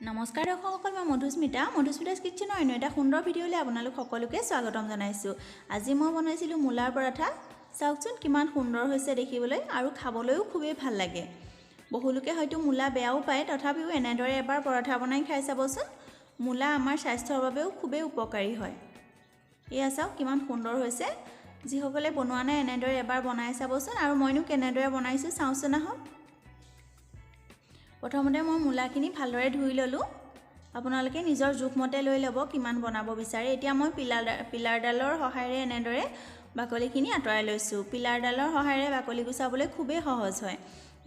নমস্কাৰ দৰ্শকসকল, মই মধুস্মিতা, মধুস্মিতা's কিটচেনৰ অন্য এটা সুন্দৰ ভিডিঅ'লৈ আপোনালোক সকলোকে স্বাগতম জনাইছোঁ। আজি মই বনাইছিলোঁ মূলাৰ পৰাঠা। চাওকচোন কিমান সুন্দৰ হৈছে দেখিবলৈ আৰু খাবলৈও খুবেই ভাল লাগে। বহুলোকে হয়তো মূলা বেয়াও পায়, তথাপিও এনেদৰে এবাৰ পৰাঠা বনাই খাই চাবচোন। মূলা আমাৰ স্বাস্থ্যৰ বাবেও খুবেই উপকাৰী হয়। এয়া চাওক কিমান সুন্দৰ হৈছে। যিসকলে বনোৱা নাই এনেদৰে এবাৰ বনাই চাবচোন। আৰু মইনো কেনেদৰে বনাইছোঁ চাওঁচোন আহক। প্ৰথমতে মই মূলাখিনি ভালদৰে ধুই ল'লোঁ। আপোনালোকে নিজৰ জোখমতে লৈ ল'ব কিমান বনাব বিচাৰে। এতিয়া মই পিলাৰডালৰ সহায়েৰে এনেদৰে বাকলিখিনি আঁতৰাই লৈছোঁ। পিলাৰডালৰ সহায়েৰে বাকলি গুচাবলৈ খুবেই সহজ হয়।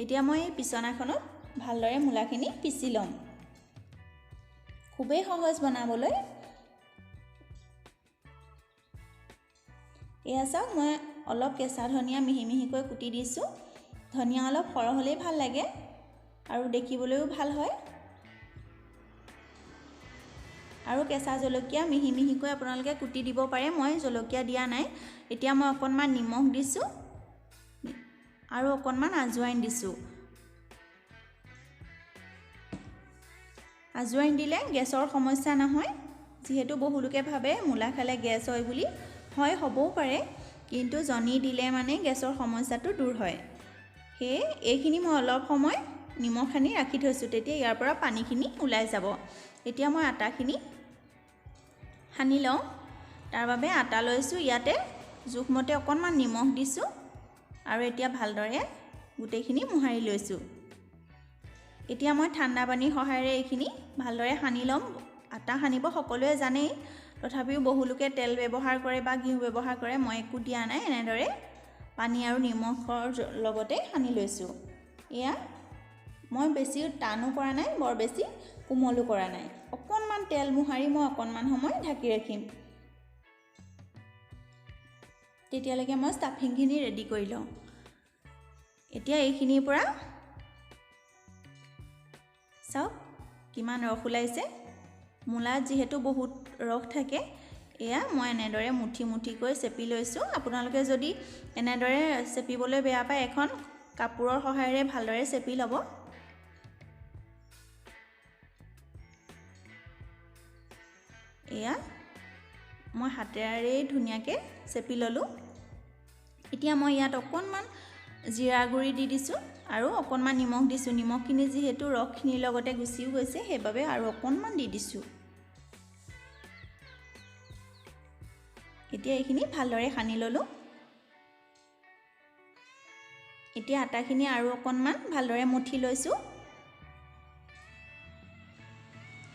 এতিয়া মই এই পিছনাখনত ভালদৰে মূলাখিনি পিচি ল'ম। খুবেই সহজ বনাবলৈ। এয়া চাওক, মই অলপ কেঁচা ধনিয়া মিহি মিহিকৈ কুটি দিছোঁ। ধনিয়া অলপ সৰহ হ'লেই ভাল লাগে আৰু দেখিবলৈও ভাল হয়। আৰু কেঁচা জলকীয়া মিহি মিহিকৈ আপোনালোকে কুটি দিব পাৰে, মই জলকীয়া দিয়া নাই। এতিয়া মই অকণমান নিমখ দিছোঁ আৰু অকণমান আজৱাইন দিছোঁ। আজৱাইন দিলে গেছৰ সমস্যা নহয়। যিহেতু বহুলোকে ভাবে মূলা খালে গেছ হয় বুলি, হয় হ'বও পাৰে, কিন্তু জনি দিলে মানে গেছৰ সমস্যাটো দূৰ হয়। সেয়ে এইখিনি মই অলপ সময় নিমখ সানি ৰাখি থৈছোঁ, তেতিয়া ইয়াৰ পৰা পানীখিনি ওলাই যাব। এতিয়া মই আটাখিনি সানি লওঁ। তাৰ বাবে আটা লৈছোঁ, ইয়াতে জোখমতে অকণমান নিমখ দিছোঁ আৰু এতিয়া ভালদৰে গোটেইখিনি মোহাৰি লৈছোঁ। এতিয়া মই ঠাণ্ডা পানীৰ সহায়েৰে এইখিনি ভালদৰে সানি ল'ম। আটা সানিব সকলোৱে জানেই, তথাপিও বহুলোকে তেল ব্যৱহাৰ কৰে বা ঘিউ ব্যৱহাৰ কৰে। মই একো দিয়া নাই, এনেদৰে পানী আৰু নিমখৰ লগতে সানি লৈছোঁ। এয়া মই বেছি টানো কৰা নাই, বৰ বেছি কোমলো কৰা নাই। অকণমান তেল মোহাৰি মই অকণমান সময় ঢাকি ৰাখিম। তেতিয়ালৈকে মই ষ্টাফিংখিনি ৰেডি কৰি লওঁ। এতিয়া এইখিনিৰ পৰা চাওক কিমান ৰস ওলাইছে। মূলাত যিহেতু বহুত ৰস থাকে, এয়া মই এনেদৰে মুঠি মুঠিকৈ চেপি লৈছোঁ। আপোনালোকে যদি এনেদৰে চেপিবলৈ বেয়া পায়, এখন কাপোৰৰ সহায়েৰে ভালদৰে চেপি ল'ব। এয়া মই হাতেৰেই ধুনীয়াকৈ চেপি ল'লোঁ। এতিয়া মই ইয়াত অকণমান জিৰা গুড়ি দি দিছোঁ আৰু অকণমান নিমখ দিছোঁ। নিমখখিনি যিহেতু ৰসখিনিৰ লগতে গুচিও গৈছে, সেইবাবে আৰু অকণমান দি দিছোঁ। এতিয়া এইখিনি ভালদৰে সানি ল'লোঁ। এতিয়া আটাখিনি আৰু অকণমান ভালদৰে মুঠি লৈছোঁ।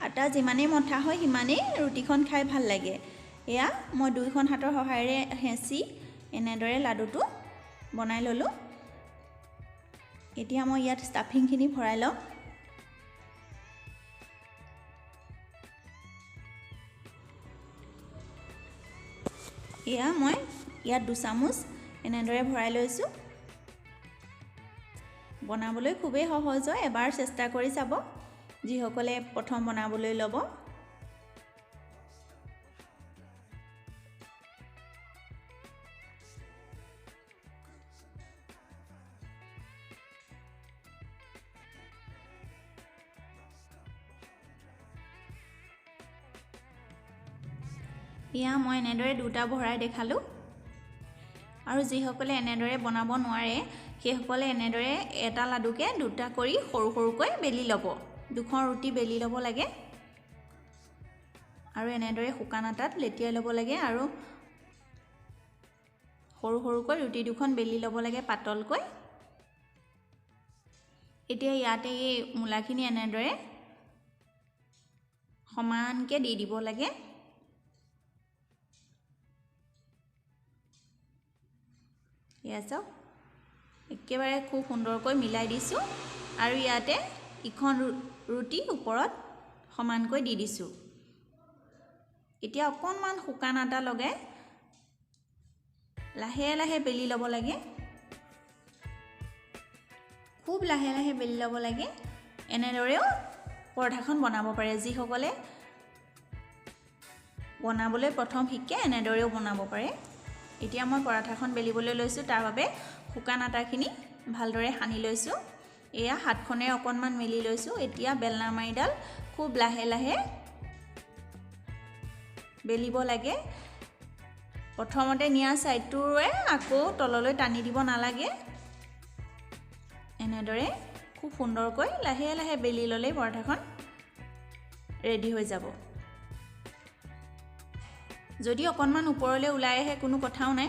আটা যিমানেই মঠা হয় সিমানেই ৰুটিখন খাই ভাল লাগে। এয়া মই দুইখন হাতৰ সহায়েৰে হেঁচি এনেদৰে লাডুটো বনাই ল'লোঁ। এতিয়া মই ইয়াত ষ্টাফিংখিনি ভৰাই ল'ম। এয়া মই ইয়াত দুচামুচ এনেদৰে ভৰাই লৈছোঁ। বনাবলৈ খুবেই সহজ হয়, এবাৰ চেষ্টা কৰি চাব যিসকলে প্ৰথম বনাবলৈ ল'ব। এয়া মই এনেদৰে দুটা ভৰাই দেখালোঁ। আৰু যিসকলে এনেদৰে বনাব নোৱাৰে সেইসকলে এনেদৰে এটা লাডুকে দুটা কৰি সৰু সৰুকৈ বেলি ল'ব। দুখন ৰুটি বেলি ল'ব লাগে আৰু এনেদৰে শুকান আটাত লেটিয়াই ল'ব লাগে আৰু সৰু সৰুকৈ ৰুটি দুখন বেলি ল'ব লাগে পাতলকৈ। এতিয়া ইয়াতে এই মূলাখিনি এনেদৰে সমানকৈ দি দিব লাগে। এয়া চাওক, একেবাৰে খুব সুন্দৰকৈ মিলাই দিছোঁ আৰু ইয়াতে ইখন ৰুটি ওপৰত সমানকৈ দি দিছোঁ। এতিয়া অকণমান শুকান আটা লগাই লাহে লাহে বেলি ল'ব লাগে, খুব লাহে লাহে বেলি ল'ব লাগে। এনেদৰেও পৰঠাখন বনাব পাৰে। যিসকলে বনাবলৈ প্ৰথম শিকে এনেদৰেও বনাব পাৰে। এতিয়া মই পৰাঠাখন বেলিবলৈ লৈছোঁ। তাৰ বাবে শুকান আটাখিনি ভালদৰে সানি লৈছোঁ। এয়া হাতখনেৰে অকণমান মেলি লৈছোঁ। এতিয়া বেলনা মাৰিডাল খুব লাহে লাহে বেলিব লাগে। প্ৰথমতে নিয়া ছাইডটোৰে আকৌ তললৈ টানি দিব নালাগে। এনেদৰে খুব সুন্দৰকৈ লাহে লাহে বেলি ল'লেই পৰঠাখন ৰেডি হৈ যাব। যদি অকণমান ওপৰলৈ ওলাই আহে কোনো কথাও নাই,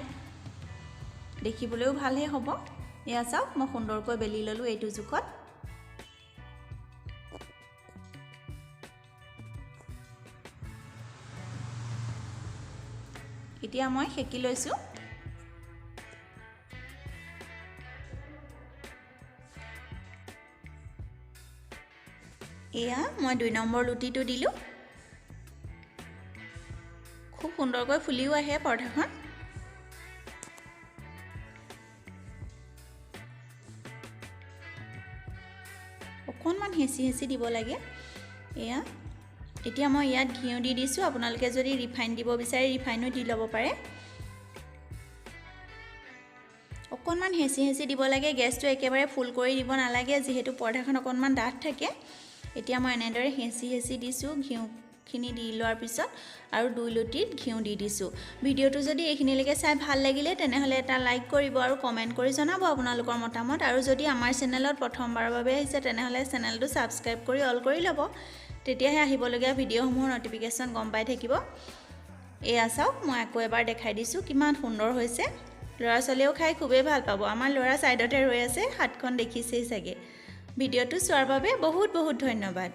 দেখিবলৈও ভালহে হ'ব। এয়া চাওক, মই সুন্দৰকৈ বেলি ল'লোঁ এইটো জোখত। এতিয়া মই সেকি লৈছোঁ। এয়া মই 2 নম্বৰ ৰুটিটো দিলোঁ। খুব সুন্দৰকৈ ফুলিও আহে পৰঠাখন। অকণমান হেঁচি হেঁচি দিব লাগে। এয়া এতিয়া মই ইয়াত ঘিউ দি দিছোঁ। আপোনালোকে যদি ৰিফাইন দিব বিচাৰে ৰিফাইনো দি ল'ব পাৰে। অকণমান হেঁচি হেঁচি দিব লাগে, গেছটো একেবাৰে ফুল কৰি দিব নালাগে, যিহেতু পৰঠাখন অকণমান ডাঠ থাকে। এতিয়া মই এনেদৰে হেঁচি হেঁচি দিছোঁ ঘিউখিনি দি লোৱাৰ পিছত, আৰু 2 লুটিত ঘিউ দি দিছোঁ। ভিডিঅ'টো যদি এইখিনিলৈকে চাই ভাল লাগিলে তেনেহ'লে এটা লাইক কৰিব আৰু কমেণ্ট কৰি জনাব আপোনালোকৰ মতামত। আৰু যদি আমাৰ চেনেলত প্ৰথমবাৰৰ বাবে আহিছে তেনেহ'লে চেনেলটো ছাবস্ক্ৰাইব কৰি অল কৰি ল'ব, তেতিয়াহে আহিবলগীয়া ভিডিঅ'সমূহৰ ন'টিফিকেশ্যন গম পাই থাকিব। এয়া চাওক, মই আকৌ এবাৰ দেখাই দিছোঁ কিমান সুন্দৰ হৈছে। ল'ৰা ছোৱালীয়েও খাই খুবেই ভাল পাব। আমাৰ ল'ৰা ছাইডতে ৰৈ আছে, হাতখন দেখিছেই চাগে। ভিডিঅ'টো চোৱাৰ বাবে বহুত বহুত ধন্যবাদ।